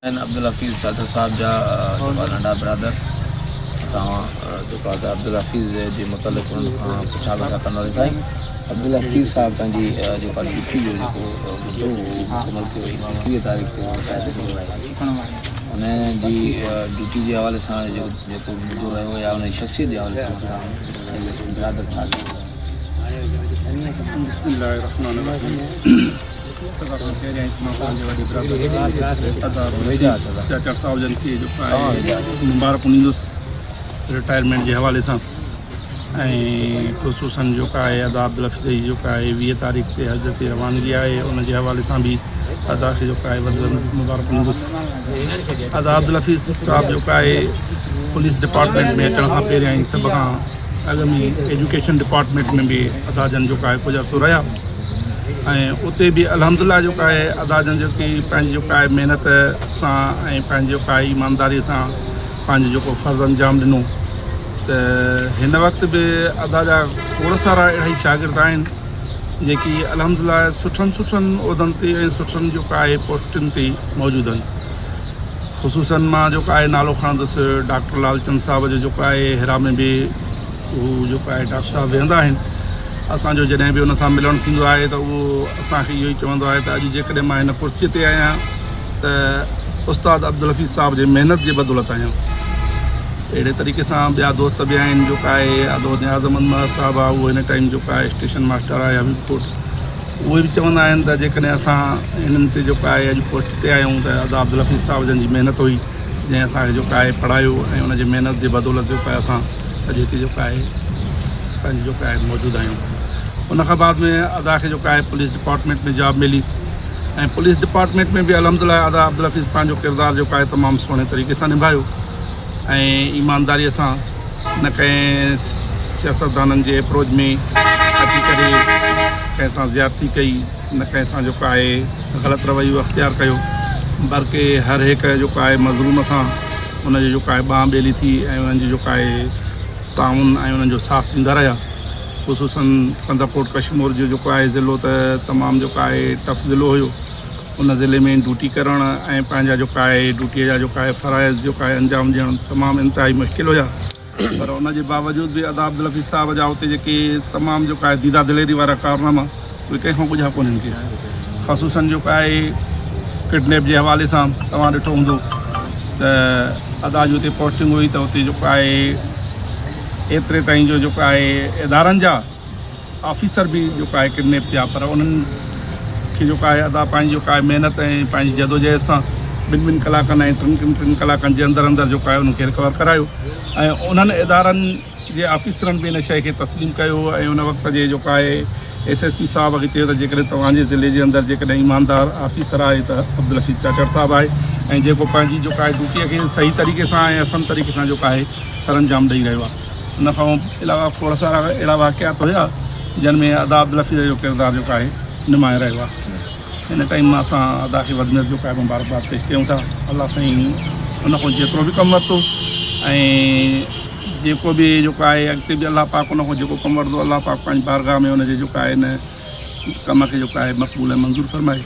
آهن عبدالحفيظ صادق صاحب جا جيڪو ننڍا برادر اسان جيڪو آهي عبدالحفيظ جي متعلق انهن کان پڇا ڳاڇا ڪنداسين سائين عبدالحفيظ صاحب پنهنجي جيڪو آهي ڊيوٽي جو جيڪو مدو هو مڪمل ڪيو 21 تاريخ تي رٽائر ٿي ويو آهي ان جي ڊيوٽي جي حوالي سان جيڪو مدو رهيو يا ان جي شخصيت جي حوالي سان توهان برادر ڇا چوندو؟ بسم الله الرحمن الرحيم سڀ کان پهريائين ته مان پنهنجي وڏي برادر ادا چاچا صاحب جن کي جيڪو آهي مبارڪون ڏيندس رٽائرمينٽ جي حوالي سان ۽ خصوصن جيڪو آهي ادا عبدالحفيظ جي جيڪو آهي 20 تاريخ تي حج تي روانگي آهي ان جي حوالي سان به ادا کي جيڪو آهي وڌ مبارڪون ڏيندس ادا عبدالحفيظ صاحب جيڪو آهي پوليس ڊپارٽمينٽ ۾ اچڻ کان پهريائين سڀ کان اڳ ۾ ايجوڪيشن ڊپارٽمينٽ ۾ به ادا جن جيڪو آهي ڪجهه عرصو رهيا ۽ اتي به الحمد لله جيڪو آهي ادا جن جيڪي پنهنجي جيڪو آهي محنت سان ۽ پنهنجي جيڪو آهي ايمانداري سان پنهنجو جيڪو فرض انجام ڏنو ته هن وقت به ادا جا کوڙ سارا اهڙا ئي شاگرد آهن جيڪي الحمد لله سٺن سٺن عهدن تي ۽ سٺن جيڪو آهي پوسٽن تي موجود آهن خصوصن مان جيڪو آهي نالو کڻندس ڊاڪٽر لالچند صاحب جو جيڪو آهي هيرا ۾ به هو جيڪو آهي ڊاڪٽر صاحب ويهندا آهن اسانجو جڏهن به ان سان ملڻ ٿيندو آهي ته اهو اسانکي اهو ئي چوندو آهي ته اڄ جيڪڏهن مان هن ڪرسي تي آهيان ته استاد عبدالحفيظ صاحب جي محنت جي بدولت آهيان. اهڙي طريقي سان ٻيا دوست به آهن جيڪو آهي ادو نياز احمد مهر صاحب آهي اهو هن ٽائيم جيڪو آهي اسٽيشن ماسٽر آهي حبيب ڪوٽ اهي به چوندا آهن ته جيڪڏهن اسان هنن تي جيڪو آهي اڄ پوسٽ تي آهيون ته ادا عبدالحفيظ صاحب جن جي محنت هئي جنهن اسان کي جيڪو آهي پڙهايو ۽ ان جي محنت جي بدولت جيڪو آهي اسان اڄ هتي جيڪو آهي پنهنجو جيڪو آهي موجود آهيون ان کان بعد ۾ ادا کي جيڪو آهي پوليس ڊپارٽمينٽ ۾ جاب ملي ۽ پوليس ڊپارٽمينٽ ۾ به الحمد لله ادا عبدالحفيظ پنهنجو ڪردار جيڪو آهي تمام سهڻي طريقي سان نڀايو ۽ ايمانداري سان نه ڪنهن سياستدانن جي اپروچ ۾ اچي ڪري ڪنهن سان زيادتي ڪئي نه ڪنهن سان جيڪو آهي غلط رويو اختيار ڪيو بلڪه هر هڪ جيڪو آهي مظلوم سان ان جو جيڪو آهي ٻانهن ٻيلي ٿي ۽ انهن جو جيڪو آهي تعاون ۽ انهن جو ساٿ ڏيندا رهيا خصوصاً ڪنڌڪوٽ ڪشمور جو جيڪو آهي ضلعو ته تمام جيڪو آهي ٽف ضلعو هيو ان ضلعي ۾ ڊيوٽي ڪرڻ ۽ پنهنجا جيڪا آهي ڊيوٽي جا جيڪا آهي فرائض جيڪا آهي انجام ڏيڻ تمام انتهائي مشڪل هيا پر ان جي باوجود به ادا عبدالحفيظ صاحب جا اتي جيڪي تمام جيڪا آهي ديده دليري وارا ڪارناما اهي ڪنهن کان ڳجها ڪونهن ڪي خصوصاً جيڪو آهي ڪڊنيپ جي حوالي سان توهان ڏٺو هوندو ته ادا جي اتي پوسٽنگ هئي ته اتي جيڪو آهي ايتري تائين جو جيڪو آهي ادارن جا آفيسر به جيڪو آهي ڪڊنيپ ٿيا پر انهن کي جيڪو آهي ادا پنهنجي جيڪا آهي محنت ۽ پنهنجي جدوجهد سان ٻن ٻن ڪلاڪن ۽ ٽن ٽن ڪلاڪن جي اندر اندر جيڪو آهي انهن کي رڪور ڪرايو ۽ انهن ادارن جي آفيسرن به ان شيء کي تسليم ڪيو ۽ ان وقت جي جيڪو آهي ايس ايس پي صاحب کي چيو ته جيڪڏهن توهان جي ضلعي جي اندر جيڪڏهن ايماندار آفيسر آهي ته عبدالحفيظ چاچڙ صاحب آهي ۽ جيڪو پنهنجي جيڪا آهي ڊيوٽيء کي صحيح طريقي سان ۽ احسن طريقي سان جيڪو آهي سرانجام ڏئي رهيو آهي. ان کان علاوه کوڙ سارا اهڙا واقعات هيا جن ۾ ادا عبدالحفيظ جو ڪردار جيڪو آهي نمايان رهيو آهي. هن ٽائيم اسان ادا کي وڌ ۾ وڌ جيڪو آهي مبارڪباد پيش ڪيون ٿا. الله سائين ان کان جيترو به ڪم ورتو ۽ جيڪو به جيڪو آهي اڳتي به الله پاڪ ان کان جيڪو ڪم وٺندو الله پاڪ پنهنجي بارگاهه ۾ ان جي جيڪو آهي ان ڪم کي جيڪو آهي مقبول ۽ منظور فرمائي.